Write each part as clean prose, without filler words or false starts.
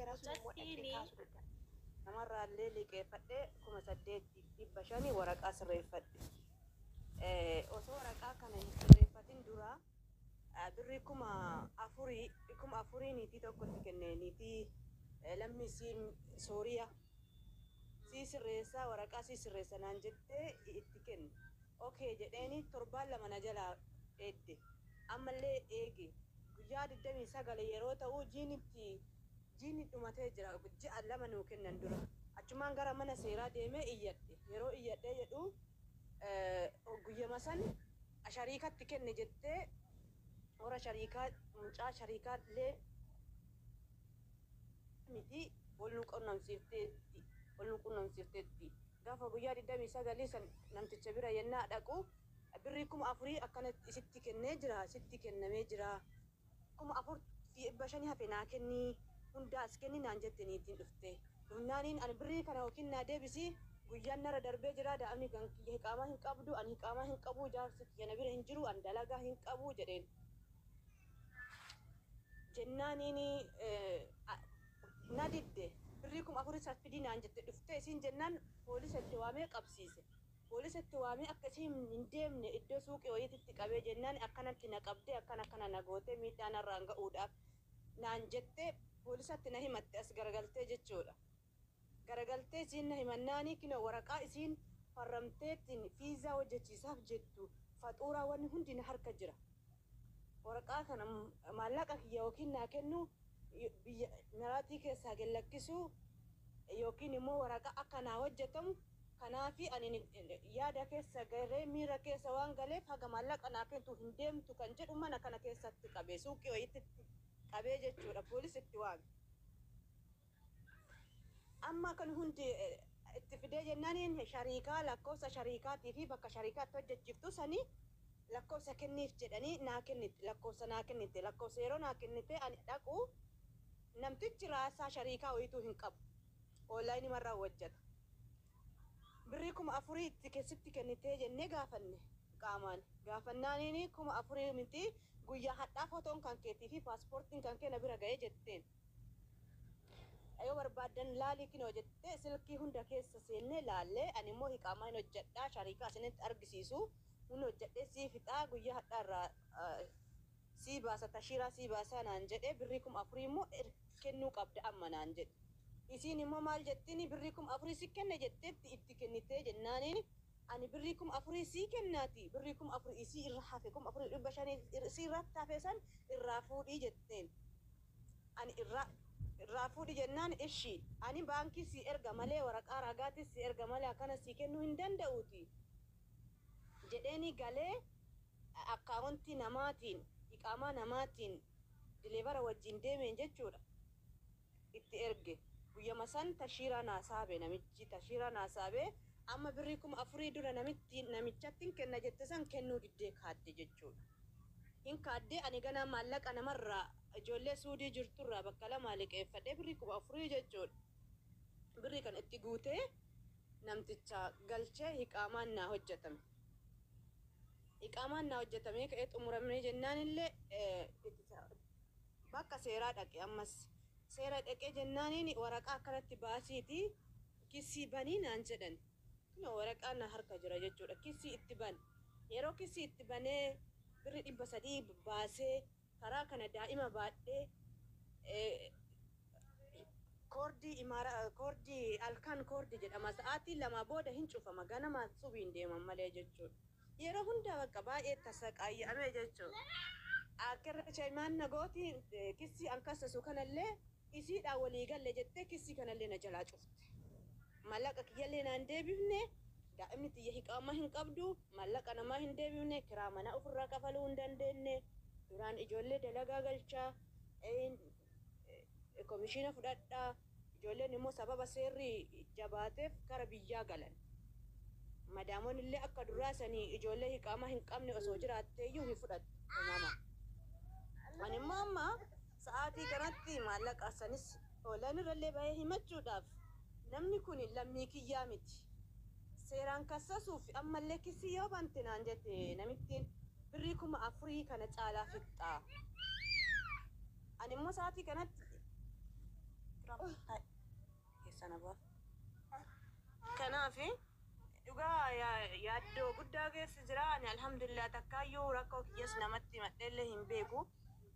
Jara sun immoo dhaqxee Mucattiini kaasuu dadhabde. Namarraallee liqeeffadhee 8,500 waraqaa sirreeffadhe. Osoo waraqaa kana hin sirreeffatin dura birrii 4,000, 4,000 niitii tokkotti kenne, niitii lammii Sooriyaa. Sii sirreessaa, waraqaa sii sirreessa naan jettee itti kenne. Okay jedheeni, torbaan 2 na jalaa eedde. Ammallee eege. Guyyaa 29 yeroo ta'u jiinitti jiinni dhumatee jira. Ji'a 2 nuu kennan dura. Achumaan gara mana seeraa deemee iyyadhe. Yeroo iyyadhee jedhu guyyama san shariikatti kenne jettee warra shariikaa, mucaa shariikaa illee miti, wal nu qunnamsiifteetti wal nu qunnamsiifteetti. Gaafa guyyaa 29 san namticha bira yennaa dhaqu birrii 4,000 akkanatti isitti kennee jira, sitti kennamee jira, 4,500 hafe naa kennii, hundaa as kenni naan jette niitiin dhufte. Dhufnaaniin ani birrii kana yookiin naa deebisi, guyyaan narra darbee jira, daa'imni kan kiyya hiqaamaa hin qabdu, ani hiqaamaa hin qabu, jaarsi kiyya na bira hin jiru, ani dalagaa hin qabu jedheen. Jennaaniin na didde. Birrii 4,000 san fidii naan jette dhuftee isiin jennaan poolisa itti waamee qabsiise. Poolisa itti waamee akka isiin hin deemne iddoo suuqii wayiititti qabee jennaan akkanatti na qabdee akkana akkana na gootee miidhaa narraan ga'uudhaaf naan jettee poolisatti na himatte as garagaltee jechuudha. Garagaltee isiin na himannaanii kinoo waraqaa isiin farramteettiin fiizaa hojjechiisaaf jettu faxuuraa wanni hundi na harka jira. Waraqaa kana maallaqa kiyya yookiin naa kennuu, biyya Imiraatii keessaa gad lakkisuu yookiin immoo waraqaa akka naa hojjetamu. Kanaafi ani yaada keessa galee miira keessa waan galeef haga maallaqa naa kentu hin deemtu kan jedhu mana kana keessatti qabee, suuqii wayiitti qabee jechuudha, poolis itti waame. Amma kan hundi itti fidee jennaaniin shariikaa, lakkoofsa shariikaatii fi bakka shariikaatti hojjechiiftu sanii lakkoofsa kenniif jedhanii naa kennite, lakkoofsa naa kennite. Lakkoofsa yeroo naa kennite ani dhaqu namtichi raasaa shariikaa wayiituu hin qabu. Onlaayinii marraa hojjeta. Birrii 4,000 itti keessatti kennitee jennee gaafanne qaamaan. Gaafannaaniin 4,000 miti, guyyaa hadhaa footoon kan keetii fi paaspoortiin kan kee na bira ga'ee jetteen. Yoo barbaaddan laalii kinoo jettee silkii hunda keessa seennee laallee, ani immoo hiqaamaa hin hojjedhaa, shariikaa isinitti argisiisu hin hojjedhee sii fixaa, guyyaa hadhaa irraa sii baasa, tashiiraa sii baasaa naan jedhee, birrii 4,000 immoo kennuu qabda amma naan jedhe. Isiin immoo maal jettiin, birrii 4,000 si kenne jetteetti itti kennitee jennaaniin ani birrii 4,000 sii kennaati, birrii 4,000 isii irra hafe, 4,500 isii irratti hafe san irraa fuudhii jetteen. Ani irraa fuudhi jennaan ishi ani baankii sii erga malee, waraqaa ragaatis sii erga malee akkana sii kennuu hin danda'uuti jedheeni galee akkaawuntii namaatiin, iqaamaa namaatiin, dileevara wajjin deemeen jechuudha itti erge. Guyyama san tashiiraa naa saabe namichi, tashiiraa naa saabee amma birrii 4,000 dura namitti namichatti kenna jette san kennuu diddee kaadde jechuudha. Hin kaaddee. Ani ganaa maallaqa namarraa, ijoollee Suudii jirturraa bakka lamaa liqeeffadhee birrii 4,000 jechuudha. Birrii kan itti guutee namticha galchee hiqaamaan naa hojjetame. Iqaamaan naa hojjetamee ka'ee xumuramee jennaan illee bakka seeraa dhaqe ammas. Seera dhaqee jennaaniin waraqaa akkanatti baasiiti kisii banii naan jedhan. Kunoo waraqaan na harka jira jechuudha. Kisii itti ban. Yeroo kisii itti banee birri 300 baasee karaa kana daa'ima baadhee koordii imaara, koordii halkan koordii jedhama, sa'aatii 2 booda hin cufama, ganama subiin deeman malee jechuudha. Yeroo hundaa bakka baay'ee tasaqaayya'amee jechuudha. Akkirra shaymaan na gooti, kissii an kassasu kanallee isiidhaan walii galle jettee kissii kanallee na jalaa cufte. Maallaqa kiyyallee naan deebifne, daa'imni tiyya hiqaamaa hin qabdu, maallaqa namaa hin deebifne, kiraa manaa ofirraa kafaluu hin dandeenye. Duraan ijoollee dalagaa galchaa, komishiina fudhadhaa, ijoolleen immoo sababa seerri jabaateef gara biyyaa galan. Madaamonni illee akka duraa sanii ijoollee hiqaamaa hin qabne osoo jiraatteeyyuu hin fudhattu uumama. Ani immoo amma sa'aatii kanatti maallaqa sanis oolan irrallee bahee himachuudhaaf namni kun lammii kiyyaa miti. Seeraan kassasuuf ammallee kisii yoo bante naan jette namittiin birrii 4,000 kana caalaa fixxaa. Ani immoo sa'aatii kanatti Keessa na baaf. Kanaaf dhugaa yaaddoo guddaa keessa jira. Ani alhamdulillah takkaayyuu rakkoo kiyyas namatti himadheellee hin beeku.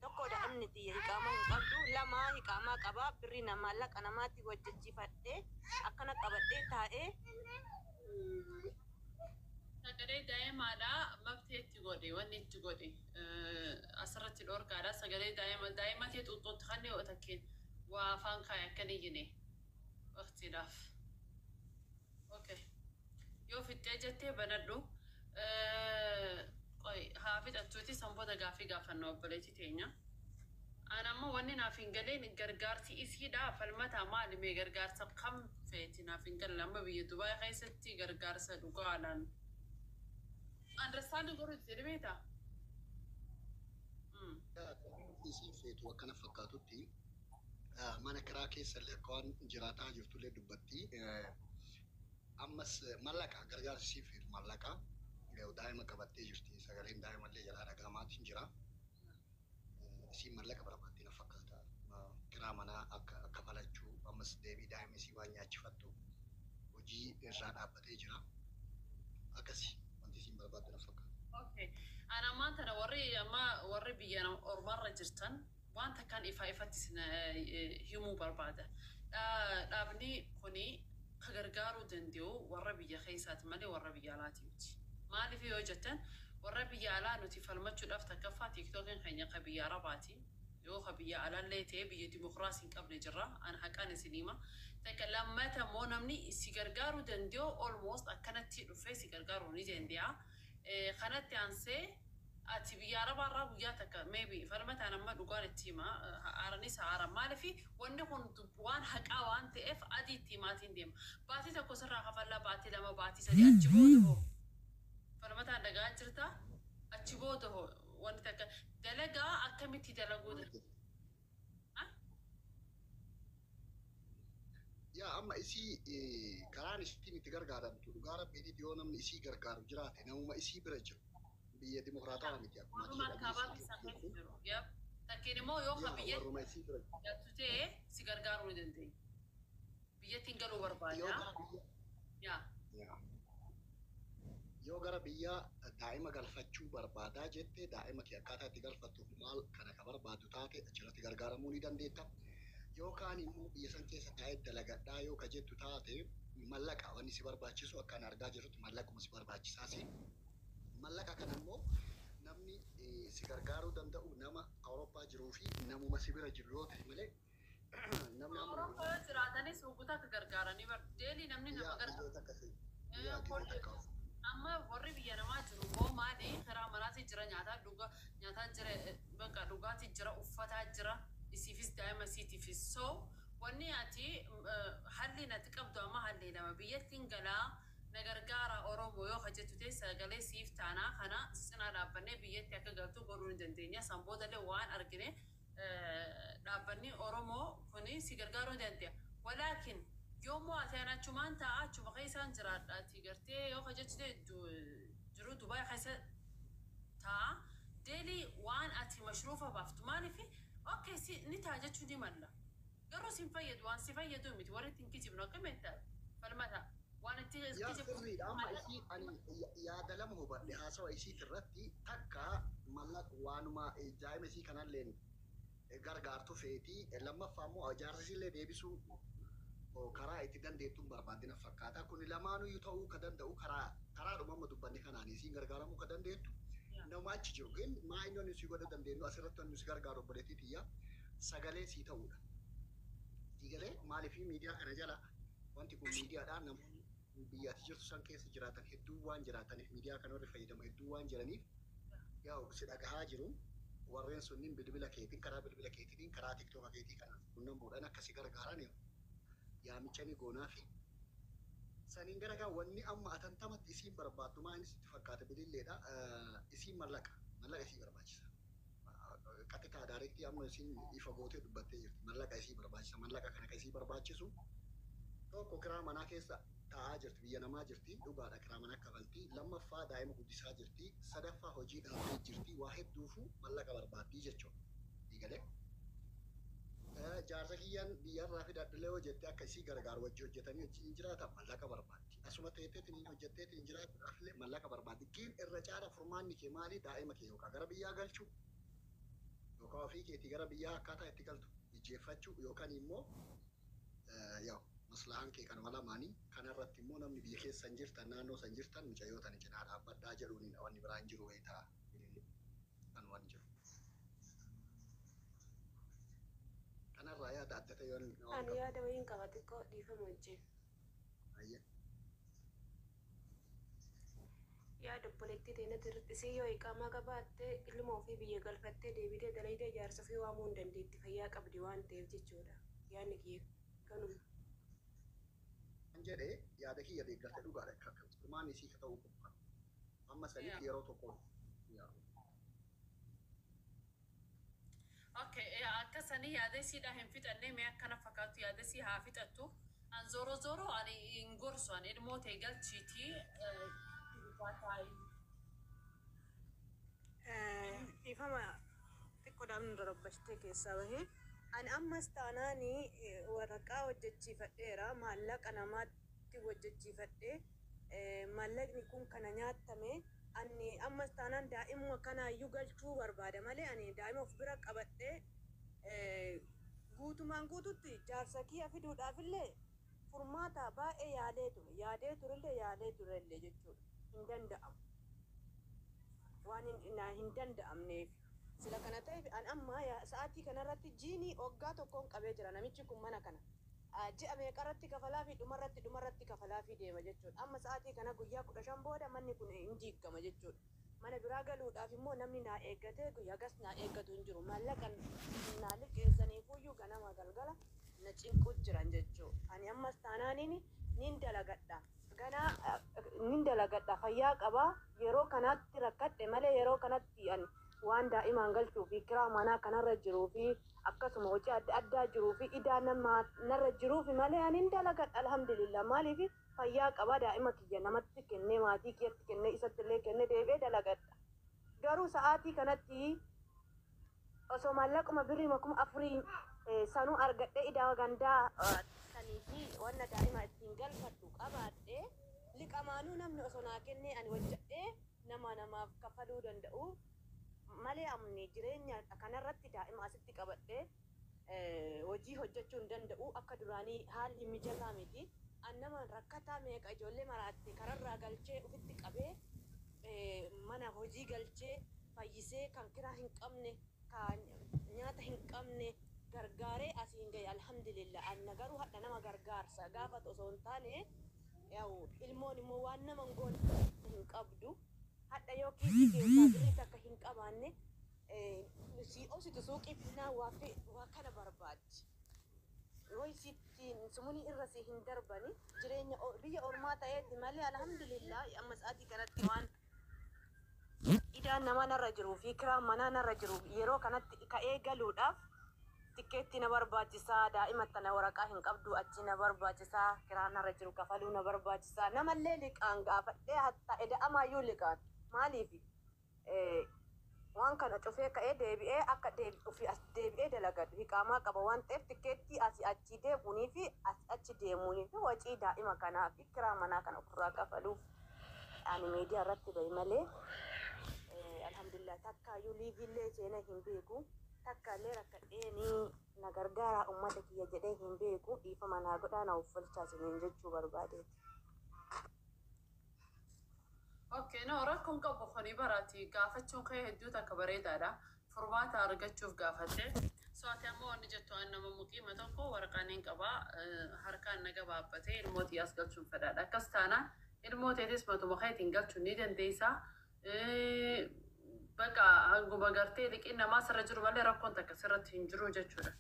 Tokko, daa'imni tiyya hiqaamaa hin qabdu. Lama, hiqaamaa qaba. Birrii na maallaqa namaatti hojjechiifadhee akkana qabadhee taa'ee. Sagalee daa'imaadhaa mabtee itti godhe, wanni itti godhe asirratti dhorkaadha. Sagalee daa'ima daa'ima tee xuuxxootti kan yoo takkeen waa afaan kaaya akkan iyyine waqtiidhaaf. Okay. Yoo fixxee jettee banadhu. Qoy haa fixattuuti, san booda gaaffii gaafanna obboleettii teenya. Ana ammoo wanni naaf hin galeen gargaarsi isiidha falmataa maali? Mee gargaarsa kam feeti? Naaf hin galle. Amma biyya Dubaay keessatti gargaarsa dhugaadhaan understand godhu jedhe beektaa? Isiin feetu akkana fakkaatutti mana kiraa keessa illee akka waan jiraataa jirtullee dubbatti. Ammas mallaqa gargaarsi isiin feetu mallaqa. Daa'ima qabattee jirti. Sagaleen daa'imallee jalaa dhagahamaatiin jira. Isiin mallaqa barbaaddi na fakkaata. Kiraa manaa akka kafalachuu, ammas deebii daa'ima isii waan nyaachifattu, hojii irraa dhaabbatee jira. Akkasi wanti isiin barbaaddu na fakkaata. Okay. Ana ammaan tana warri amma warri biyya ormarra jirtan waan takkaan ifaa ifatti isin himuu barbaada. Dhaabni kuni ka gargaaruu danda'u warra biyya keessaati malee warra biyya alaati miti. Maaliif yoo jettan, warra biyya alaa nuti falmachuudhaaf takkaffaa TikTokiin keenya ka biyya Arabaati. Yoo ka biyya alaallee ta'e biyya dimokiraasii hin qabne jirra. An haqaan isin hima. Takka lammata immoo namni si gargaaruu danda'u almost akkanatti dhufee si gargaaruu ni danda'a. Kanatti aansee ati biyya Arabaarraa guyyaa takka maybe falmataan amma dhugaan itti hima, haaranis haara, maaliif wanni kun waan haqaa waan ta'eef adii itti himaatiin deema. Baatii tokko sirraa kafallaa, baatii 2, baatii 3, achi booda hoo? Falmataan dhagaa jirta, achi booda hoo? Wanni takka dalagaa akkamitti dalaguu? Yaa, amma isii karaan isiin itti gargaaramtu, dhugaa rabbiitiif, yoo namni isii gargaaru jiraate namuma isii bira jiru. Biyya dimokiraatawaa miti akkuma Warruma ati kaabaa jedha. keessaa keessa jiru. Yep. Takkiin immoo yoo ka Yaa biyya warruma isii bira jiru. galtu ta'e si gargaaruu ni dandeenya. Biyyattiin galuu Yoo barbaada. gara biyya Yaa. Yaa. Yoo gara biyya daa'ima galfachuu barbaadaa jette, daa'ima kee akkaataa itti galfattuuf maal kana ka barbaaddu taate achirratti gargaaramuu ni dandeetta. Yookaan immoo biyya san keessa taa'ee dalagadhaa yoo ka jettu taate, mallaqa wanni si barbaachisu akka ani argaa jirrutti mallaquma si barbaachisaa si. Mallaqa kana immoo namni si gargaaruu danda'u nama Awurooppaa jiruu fi namuma si bira jiru yoo ta'e malee namni amma Awurooppaa yoo jiraatanis hoggota akka gargaaranii bar deelii namni nama yaa gargaaru. biyyoota akkasii yaa biyyoota akka Amma warri biyya namaa jiru immoo maali? Karaa manaati jira, nyaataa dhuga nyaataa jira, bakka dhugaatii jira, uffataa jira, isiifis daa'ima isiitiifis. So wanni ati halli nati qabdu amma halli lama: biyyattiin galaa na gargaara Oromoo yoo hojjettu ta'e, sagalee siif taanaa kana cinaa dhaabbannee biyyatti akka galtu godhuu ni dandeenya. San boodallee waan argine dhaabbanni Oromoo kuni si gargaaruu ni danda'a. Walaakin yoommoo ati ani achumaan taa'a, achuma keessaan jiraadha, ati gartee yoo hojjettu ta'e jiruu Dubaay keessa taa'a deelii waan ati mashruufa baaftu maaliif? Okay, si ni ta'a jechuu ni malla, garuu sin fayyadu, waan si fayyadu miti. Warri ittiin kijibnu akkamitti falmata waan itti Yaa kijibnu? Sirriidha. Amma isii ani yaada lama hubadhe haasawa isiit irratti. Takka, mallaqa waanuma daa'ima isii kanalleen gargaartu feeti. Lammaffaa immoo jaarsa isiillee deebisuu karaa itti dandeettuun barbaadina fakkaata. Kun lamaanuyyuu ta'uu ka danda'u karaa karaadhuma amma dubbanne kanaan isiin gargaaramuu ka dandeettu nama achi jiru. Gin maa inni wanni si godhuu dandeenyu asirratti, wanni si gargaaru, obboleettii tiyya, sagalee sii ta'uudha. Siigalee maaliif miidiyaa kana jala wanti kun miidiyaadhaan namoonni biyya ati jirtu san keessa jiraatan hedduu waan jiraataniif, miidiyaa kana warri fayyadamu hedduu waan jiraniif, yaa si dhagahaa jiru. Warreen sunniin bilbila keetiin, karaa bilbila keetiin, karaa TikToka keetii kana quunnamuudhaan akka si gargaaran yaamicha ni goonaa fi saniin gara gaa. Wanni amma atantamatti isiin barbaaddu maa inni sitti fakkaata bililleedha? Isiin mallaqa isii barbaachisa. Qaxitaa direct amma isiin ifa gootee dubbattee jirti. Mallaqa isii barbaachisa. Mallaqa kana ka isii barbaachisu, tokko, kiraa manaa keessa taa'aa jirti, biyya namaa jirti, dhugaadha, kiraa manaa kafalti. Lammaffaa, daa'ima guddisaa jirti. Sadaffaa, hojii dhaabdee jirti. Waa hedduufu mallaqa barbaaddii jechuudha. Diigalee. Jaarsa kiyya Kiyyan biyyarraa fidadhillee yoo jette akka isii gargaaru wajji hojjetanii wajjin jiraatan mallaqa barbaaddi. Asuma teetteetiin hojjetteetiin jiraachuudhaaf illee mallaqa barbaaddi. Giin irra caala furmaanni kee maali? Daa'ima kee yookaan gara biyyaa galchuu yookaan ofii keetii gara biyyaa akkaataa itti galtu ijjeeffachuu yookaan immoo yaa'u maslahaan kee kanuma lamaanii. Kanarratti immoo namni biyya keessa hin jirtan, naannoo san jirtan, mucayyoo tana cinaa dhaabbadhaa jedhuun wanni biraan jiru wayitaa kan waan jiru. Kanarraa yaada adda ta'e waan Ani qabu. yaada wayiin qaba xiqqoo, dhiifama wajjin. Ayyee. Yaada obboleettii teenyatti irratti, isii yoo iqaamaa qabaatte ilma ofii biyya galfattee deebitee dalaydee jaarsa ofii waamuu hin dandeetti, fayyaa qabdi waan ta'eef jechuudha. Yaadni kiyya kanuma. Kan jedhe yaada kiyya deeggarte dhugaadha. Furmaanni isii ta'uu qaba. Amma sanitti yeroo tokko. Okay, akkasanii yaada isiidha hin fixanne. Mee akkana fakkaatu, yaada isii haa fixattu. An zoro zoro ani hin gorsu, ani ilmoo ta'e galchiitii taa'i. Ifama xiqqoodhaan nu darabbashtee keessaa bahee. Ani ammas taanaanii waraqaa hojjechiifadheera, maallaqa namaatti hojjechiifadhee, maallaqni kun kana nyaattame. Ani ammas taanaan daa'imuma kanaayyuu galchuu barbaada malee ani daa'ima of bira qabadhee guutumaan guututti jaarsa kiyya fiduudhaafillee furmaata baay'ee yaalee ture, yaadee turellee, yaalee turellee jechuudha. Hin danda'amu. Waan hin danda'amneef sila kana ta'eef an amma sa'aatii kanarratti jiinii waggaa tokkoon qabee jira namichi kun. Mana kana ji'a meeqarratti kafalaa fi dhumarratti kafalaa fi deema jechuudha. Amma sa'aatii kana guyyaa 15 booda manni kun hin diigama jechuudha. Mana biraa galuudhaaf immoo namni naa eeggatee guyyaa gas naa eeggatu hin jiru. Maallaqa naa liqeessaniifuyyuu ganama galgala na cinqu jiran jechuudha. Ani ammas taanaaniin nin dalagadha. Ganaa nin dalagadha, fayyaa qabaa. Yeroo kanatti rakkadhe malee yeroo kanatti ani waan daa'imaan galchuu fi kiraa manaa kanarra jiruu fi akkasuma hojii adda addaa jiruu fi idaa namaa narra jiruu fi malee ani hin dalagadha, alhamdulillah. Maaliif? Fayyaa qabaa. Daa'ima kiyya namatti kennee, maatii kiyyatti kennee, isatti illee kennee deebi'ee dalagadha. Garuu sa'aatii kanatti osoo maallaquma birrii 4000 sanuu argadhee, idaa gandaa sanii fi wanna daa'ima ittiin galfadhu qabaadhee, liqamaanuu namni osoo naa kennee ani hojjedhee nama namaaf kafaluu danda'u malee, amni jireenya kanarratti daa'ima asitti qabadhee hojii hojjechuu hin danda'u. Akka duraanii haalli mijataa miti. An nama rakkataa meeqa ijoollee maraatte kararraa galchee ofitti qabee, mana hojii galchee fayyisee, kan kiraa hin qabne, kan nyaata hin qabne gargaaree asiin gahe, alhamdulillah. Anna garuu hadha nama gargaarsa gaafatu osoo hin taane, yaa'u ilmoon immoo waan nama hin goone hin qabdu. Hadha yoo kiisii keessaa birrii takka hin qabaanne, si obsitu suuqii finnaa waa fi waa kana barbaaddi. Way sitti sumunii irra si hin darbani. Jireenya biyya ormaa ta'eeti malee, alhamdulillah, amma sa'aatii kanatti waan idaan namaa narra jiruu fi kiraan manaa narra jiru, yeroo kanatti ka'ee galuudhaaf tikkeetti na barbaachisaa, daa'ima tana waraqaa hin qabdu achi na barbaachisaa, kiraan narra jiru kafaluu na barbaachisaa. Namallee liqaan gaafadhee, hatta eda'amaayyuu liqaan. Maaliif? Waan kana cufee ka'ee deebi'ee akka ofii as deebi'ee dalagadhu hiqaamaa qaba waan ta'eef, tikkeettii asii achi deemuunii fi asii achi deemuunii fi wacii daa'ima kanaa fi kiraa manaa kana ofirraa kafaluuf ani miidiyaa irratti bahi malee, alhamdulillah, takkaayyuu liiviillee seenee hin beeku. Takka illee rakkadhee ni na gargaara ummata kiyya jedhee hin beeku. Dhiifama naa godhaa, na uffalchaa isiniin jechuu barbaadeeti. Okay, no, rakkoon qabu kuni baraati gaafachuun kee hedduu takka bareedaadha. Furmaata argachuuf gaafatte. So ati ammoo wanni jettu, an nama muqiima tokko waraqaan hin qabaa, harkaan na gabaabbatee ilmoo xiyyaas galchuun fedhaadha. Akkas taanaan ilmoo teetis matuma keetiin galchuun ni dandeessaa. Bakka hanguma gartee liqiin namaa sirra jiru malee rakkoon takka sirratti hin jiru jechuudha.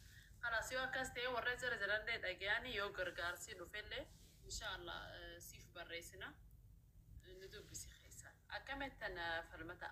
Kanaas yoo akkas ta'e, warra jara jalallee dhagayanii yoo gargaarsi dhufellee, inshaallah siif barreessina. Ni dubbisi keessaan. Akkamittan falmata?